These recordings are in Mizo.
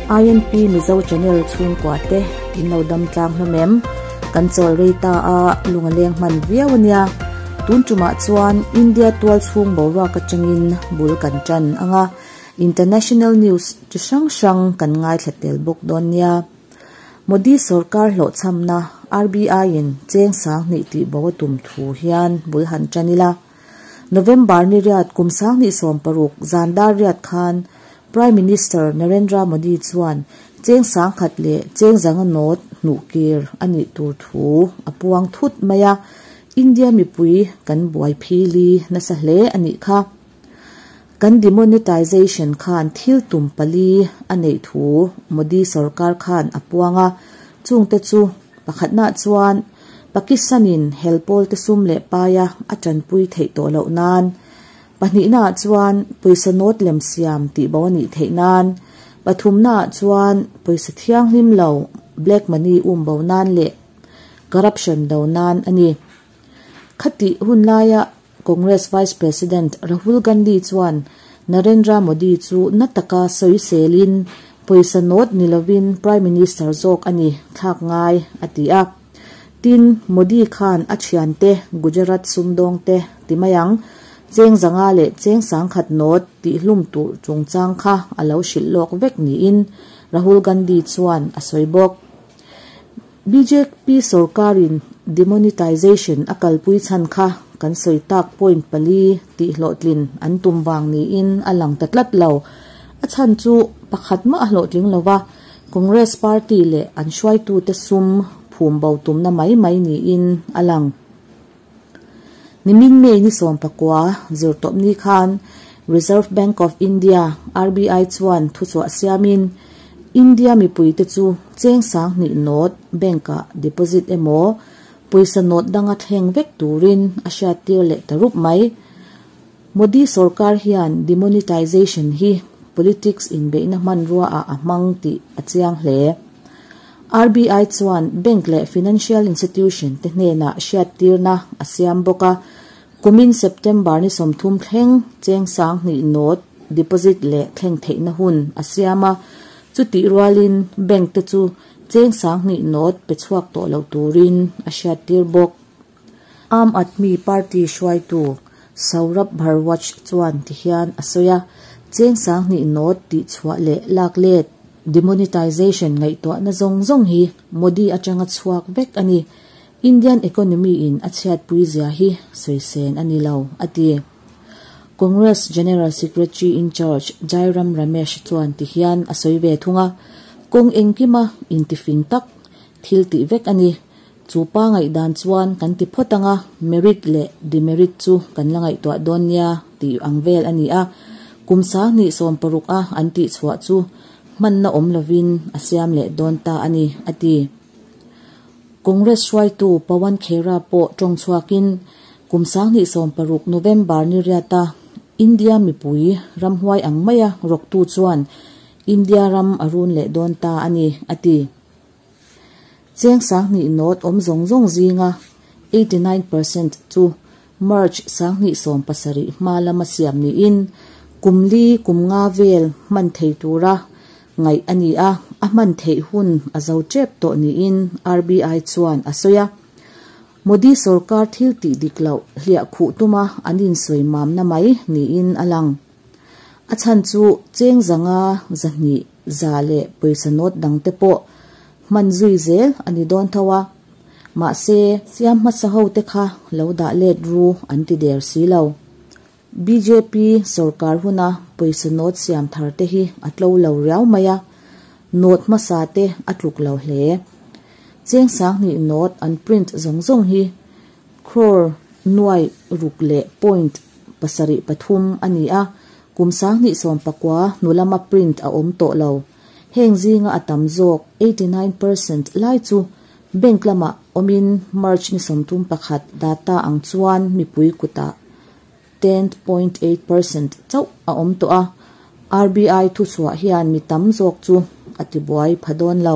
INP Mizo Channel chhungkua te in lo dam tlang hlawm em? Kan chawl rei ta a, lung a leng hman viau a nia. Tun tumah chuan India tual chhung boruak atangin bul kan tan ang a, International News chi hrang hrang kan ngaithla tel bawk dawn nia. Modi sorkar hlawhchhamna RBI in cheng 2000 tih bo a tum thu hian bul han tan ila. November ni riat kum 2016 zan dar riat khan Prime Minister Narendra Modi chuan cheng 100 leh cheng 500 note hnuh kir a nih tur thu a puang thut mai a. India mipui kan buai phili nasa hle a nih kha. Kan demonetization khan thil tum pali a neih thu Modi sarkar khan a puang a, chungte chu pakhatna chuan Pakistanin helpawl te sum leh paia a tanpui theih tawh loh nan, pahnihna chuan pawisa note lem siam tih bo a nih theih nan, pathumna chuan pawisa thianghlim lo black money um bo nan leh corruption do nan a ni. Khati hun laia Congress Vice President Rahul Gandhi chuan Narendra Modi chu nataka sawiselin pawisa note nilovin Prime Minister zawk a ni thlak ngai a ti a. Tin Modi khan a thiante Gujarat sumdawng te timayang cheng 500 leh cheng 100 note tih hlum tur chungchang kha a lo hrilh lawk vek niin Rahul Gandhi chuan a sawi bawk. BJP sarkarin demonetization a kalpui chhan kha kan sawi tak point pali tih hlawhtlin an tum wang niin a lang ta tlat lo. A chhan chu pakhat ma a hlawhtling lova Congress Party leh an hruaitu te sum phum bo tumna mai mai niin a lang. Nimin May ni 19 zirtawp ni khan Reserve Bank of India RBI chuan thuchhuah siamin India mipui te chu cheng 2000 note bank-a deposit emaw pawisa note danga thleng vek turin a hriat tir leh ta rup mai. Modi sarkar hian demonetization hi politics inbeihna hmanrua ah a hmang tih a chiang hle. RBI chuan bank leh financial institution te hnenah hriat tirna a siam bawk a. Kumin September ni 30 thleng cheng 2000 note deposit leh thleng theihna hun a siam a. Chuti rualin bank te chu cheng 2000 note pe chhuak tawh lo turin a hriat tir bawk. Aam Aadmi Party hruaitu Saurabh Bhardwaj chuan tihian a sawi a, cheng 2000 note tih chhuah leh lak let demonetization ngaihtuahna zawng zawng hi Modi atanga chhuak vek a ni. Indian economy in a chhiat pui zia hi sawisen a ni lo a ti. Congress General Secretary in Charge Jairam Ramesh chuan tihian a sawi ve thung a, kawng engkima intifing tak thil tih vek a ni. Chu pa ngaih dan chuan kan ti phawt anga merit leh demerit chu kan la ngaihtuah dawn nia tih ang vel a ni a. Kum 2016 a an tih chhuah chu hmanna awm lovin a siam leh dawn ta a ni a ti. Congress hruaitu Pawan Khera pawh tawng chhuakin kum 2016 November ni riata India mipui ramhuai ang maia rawktu chuan India ram a run leh dawn ta a ni a ti. Cheng 2000 note awm zawng zawng zinga 89% chu March 2017 hma lama siam niin kumli kumnga vel hman thei tura ngaih a ni a, a hman theih hun a zo tep tawh niin RBI chuan a sawi a. Modi sarkar thil tih dik loh hliah khuh tuma an insawi mamna mai niin a lang. A chhan chu cheng 500 200 za leh pawisa note dang te pawh hman zui zel a ni dawn tho a. Mahse siam hmasa ho te kha lo dah let ru an ti der si lo. BJP sarkar huna pawisa note siam thar te hi a tlo lo riau mai a, note hmasa te a tluk lo hle. Cheng 2000 note an print zawng zawng hi crore nuai ruk leh point pasarih pathum a ni a, kum 2019 nulama print a awm tawh lo. Heng zinga a tam zawk 89% lai chu bank lama awmin March ni 31 data ang chuan mipui kuta 10.8% chauh a awm tawh a. RBI thuchhuah hian mi tam zawk chu a tibuai pha dawn lo.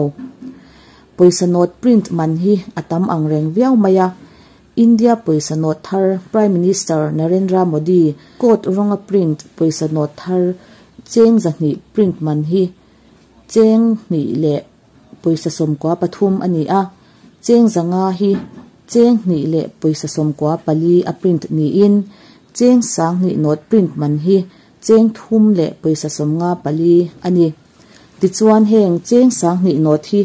Pawisa note print man hi a tam ang reng viau mai a. India pawisa note thar Prime Minister Narendra Modi coat rawnga print pawisa note thar cheng 200 print man hi Cheng hnih leh pawisa 93 a ni a, cheng 500 hi cheng hnih leh pawisa 94 a print niin cheng 2000 note print man hi cheng thum leh pawisa 54 a ni. Tichuan heng cheng 2000 note hi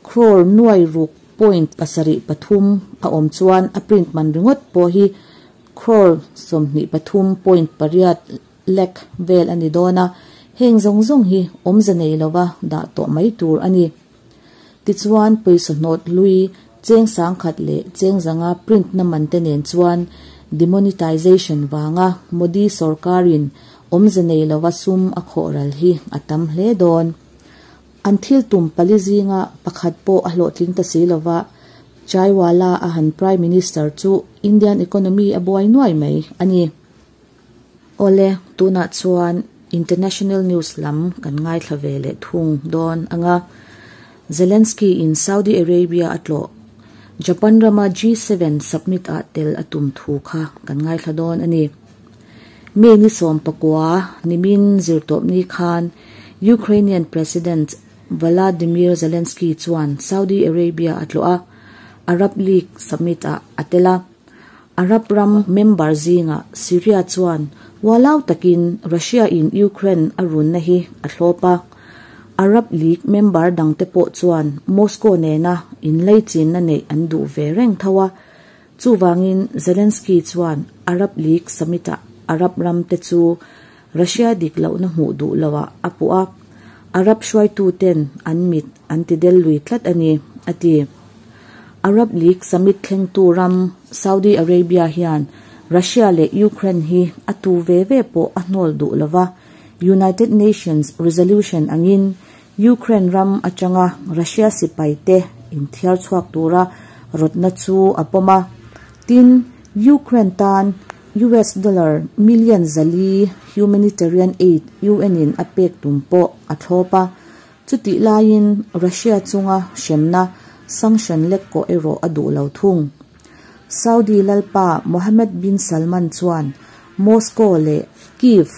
crore nuai ruk point pasarih pathum a awm chuan a print man ringawt pawh hi crore 23 point 8 lakh vel a ni dawn a, heng zawng zawng hi awmze nei lova dah tawh mai tur a ni. Tichuan pawisa note hlui cheng 1000 leh cheng 500 print na man te nen chuan demonetization wanga Modi sarkarin awmze nei lova sum a khawhral hi a tam hle dawn. An thil tum pali zinga pakhat pawh a hlawhtling ta si lova, Chaiwala a han Prime Minister chu Indian economy a buai nuai mai a ni. Ole, tunah chuan international news lam kan ngaithla ve leh thung dawn anga. Zelensky in Saudi Arabia a tlawh, Japan rama G7 summit a tel a tum thu kha kan ngaithla dawn a ni. May ni 19, nimin zirtawpni khan Ukrainian President Volodymyr Zelensky chuan Saudi Arabia a tlawh a, Arab League summit ah a tel a. Arab ram member zinga Syria chuan walau takin Russia in Ukraine a run na hi a thlawp a. Arab League member dangte pawh chuan Moscow nena inlaichin na neih an duh ve reng tho a. Chuwangin Zelensky chuan Arab League summit ah Arab ram te chu Russia dik lohna hmuh duh loah a puh a. Arab hruaitu ten an mit an ti del lui tlat a ni, a ti. Arab League summit thlengtu ram Saudi Arabia hian Russia leh Ukraine hi a tu ve ve pawh a hnawl duh lova. United Nations resolution angin Ukraine ram atanga Russia sipai te inthiar chhuak tura rawtna chu a pawm a. Tin, Ukraine tan US dollar million 400 humanitarian aid UN in a pek tum pawh a thlawp a. Chutih laiin Russia chunga hremna sanction lek ko erawh a duh lo thung. Saudi lalpa Mohammed bin Salman chuan Moscow leh Kiev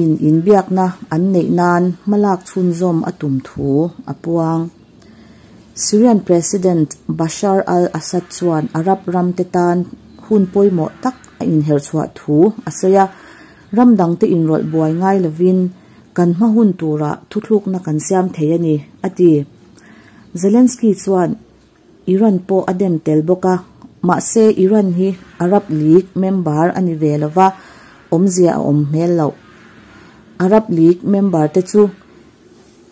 in inbiakna an neih nan hmalak chhunzawm a tum thu a puang. Syrian President Bashar al-Assad chuan Arab ram te tan hun pawimawh tak a inher chhuah thu a sawi a. Ram dang te inrawlh buai ngai lovin kan hma hun tura thuthlukna kan siam thei a ni, a ti. Zelensky chuan Iran pawh a dem tel bawk a, mahse Iran hi Arab League member a ni ve lova, awmzia a awm hmel loh. Arab League member te chu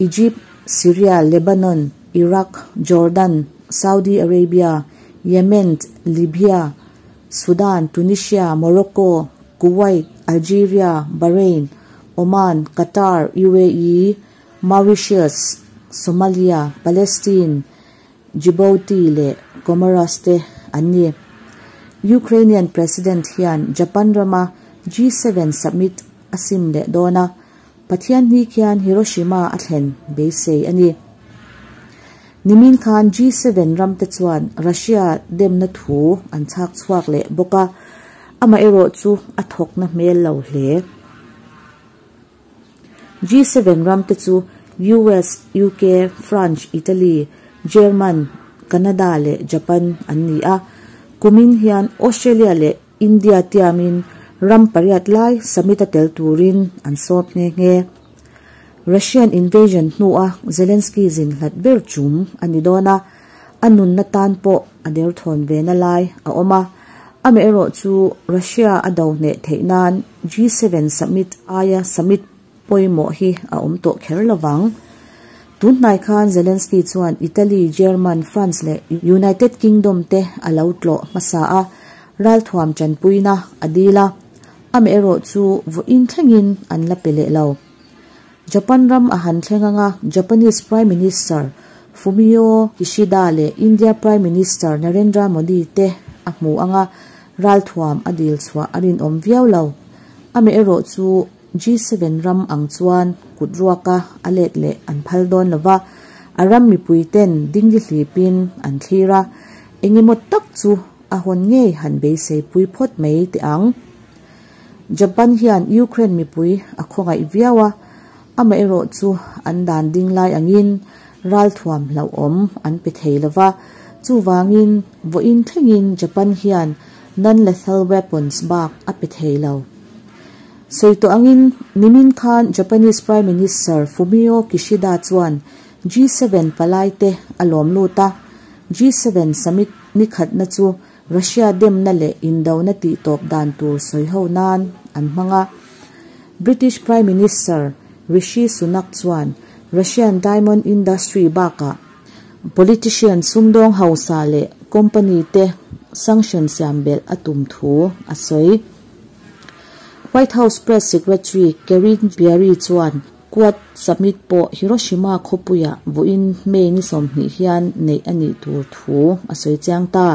Egypt, Syria, Lebanon, Iraq, Jordan, Saudi Arabia, Yemen, Libya, Sudan, Tunisia, Morocco, Kuwait, Algeria, Bahrain, Oman, Qatar, UAE, Mauritius, Somalia, Palestine, Djibouti leh Comoros te an ni. Ukrainian President hian Japan rama G7 summit a sim leh dawn a, Pathianni khian Hiroshima a thlen beisei a ni. Nimin khan G7 ram te chuan Russia demna thu an chhak chhuak leh bawk a, ama erawh chu a thawkna hmel lo hle. G7 ram te chu US, UK, France, Italy, German, Canada leh Japan an ni a. Kumin hian Australia leh India tiamin ram pariat lai summit a tel turin an sawp nghe nghe. Russian invasion hnu a Zelensky zin hlat ber chum a ni dawn a, a nunna tan pawh a der thawn ve na lai a awm a. Ama erawh chu Russia a do hneh theih nan G7 summit aia summit pawimawh hi a awm tawh kher lovang. Tunhnai khan Zelensky chuan Italy, German, France leh United Kingdom te a lo tlawh hmasa a, ralthuam chanpuina a dil a. Ama erawh chu vawiin thlengin an la pe leh lo. Japan ram a han thleng anga Japanese Prime Minister Fumio Kishida leh India Prime Minister Narendra Modi te a hmu anga ralthuam a dil chhuah a rinawm viau lo. Ama erawh chu G7 ram ang chuan kut ruaka a let leh an phal dawn lova, a ram mipui ten dingdi hlipin an thlir a, engemaw tak chu a hawn ngei han beisei pui phawt mai teh ang. Japan hian Ukraine mipui a khawngaih viau a, Amaherawhchu an dan ding lai angin ralthuam hlauhawm an pe thei lova, chuvangin vawiin thlengin Japan hian non-lethal weapons bak a pe thei lo. Sawi tawh angin nimin khan Japanese Prime Minister Fumio Kishida chuan G7 palaite a lawm lut a, G7 summit nikhatna chu Russia demna leh indona tihtawp dan tur sawiho nan an hmang a. British Prime Minister Rishi Sunak chuan Russian diamond industry bakah politician sumdawng hausa leh company te sanction siam belh a tum thu a sawi. White House Press Secretary Karine Pierre chuan Quad Summit pawh Hiroshima khawpuiah vawiin May ni 20 hian neih a nih tur thu a sawi chiang ta.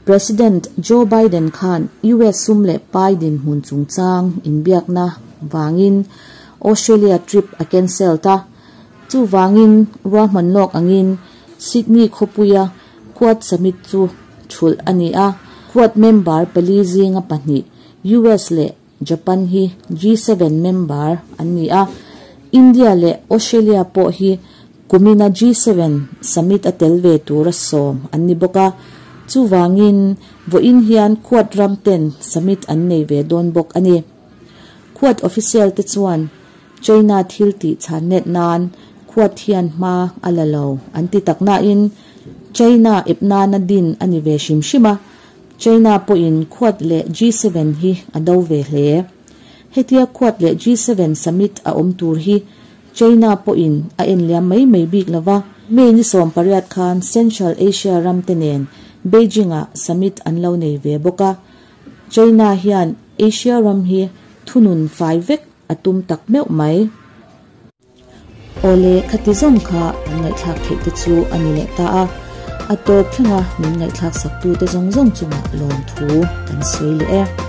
President Joe Biden khan US sum leh pai dinhmun chungchang inbiakna vangin Australia trip a cancel ta. Chuvangin ruahman lawk angin Sydney khawpuia Quad Summit chu thulh a ni a. Quad member pali zinga pahnih US leh Japan hi G7 member an ni a, India leh Australia pawh hi kumina G7 summit a tel ve tura sawm an ni bawk a, chuvangin vawiin hian Quad ram ten summit an nei ve dawn bawk a ni. Quad official te chuan China thil tih chhan net nan Quad hian hma a la lo an ti tak nain China ep nana din a ni ve hrim hrim a, China pawhin Quad leh G7 hi a do ve hle. Hetia Quad leh G7 summit a awm tur hi China pawhin a en liam mai mai bik lova, May ni 18 khan Central Asia ram te nen Beijing-ah summit an lo nei ve bawk a. China hian Asia ram hi thunun fai vek a tum tak meuh mai. Awle, khati zawng kha an ngaihthlak theih te chu a ni leh ta a, a tawp thlenga min ngaihthlak sak tute zawng zawng chungah lawmthu kan sawi leh e.